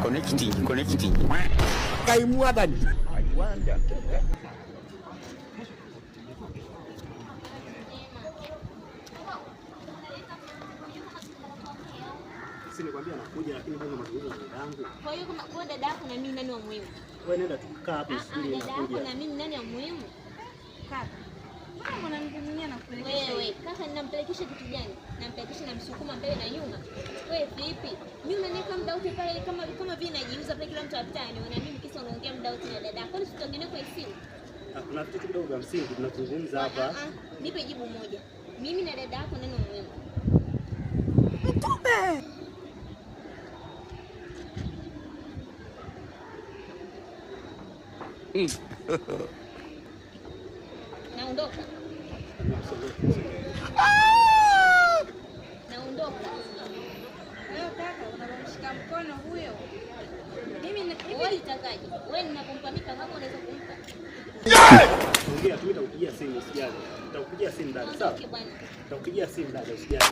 Connecting, connecting. Kaimwathani. Si nikwambia nakuja, lakini bado mazungumzo na dadangu. Kwa hiyo kama kwa dada yako na mimi nani wa muhimu? Wewe nenda tu kaa hapo Ah, ah, usubiri dada yako nakuja. na mimi nani wa muhimu? Kaka, mbona mwanamke mwingine anakupelekesha Wewe kaka, ninampelekesha kitu gani? Nampelekesha, namsukuma mbele na nyuma. Wewe vipi? Mimi unaniweka muda wote pale kama vile najiuza pale, kila mtu apita aniona mimi, kisa unaongea muda wote na dada. Kwani tutaongelea kwa simu? Ah, kuna vitu kidogo vya msingi tunazungumza Ah, hapa. ah, nipe jibu moja. Mimi na dada yako nani wa muhimu? Naondoka. Naondoka. Wewe kaka, unamshika mkono huyo. Mimi Wewe utakaje? Wewe ninapompa mimi kama unaweza kumpa. Ongea tu, nitakupigia simu usijali. Nitakupigia simu dada, sawa? Ondoke bwana. Nitakupigia simu dada, usijali.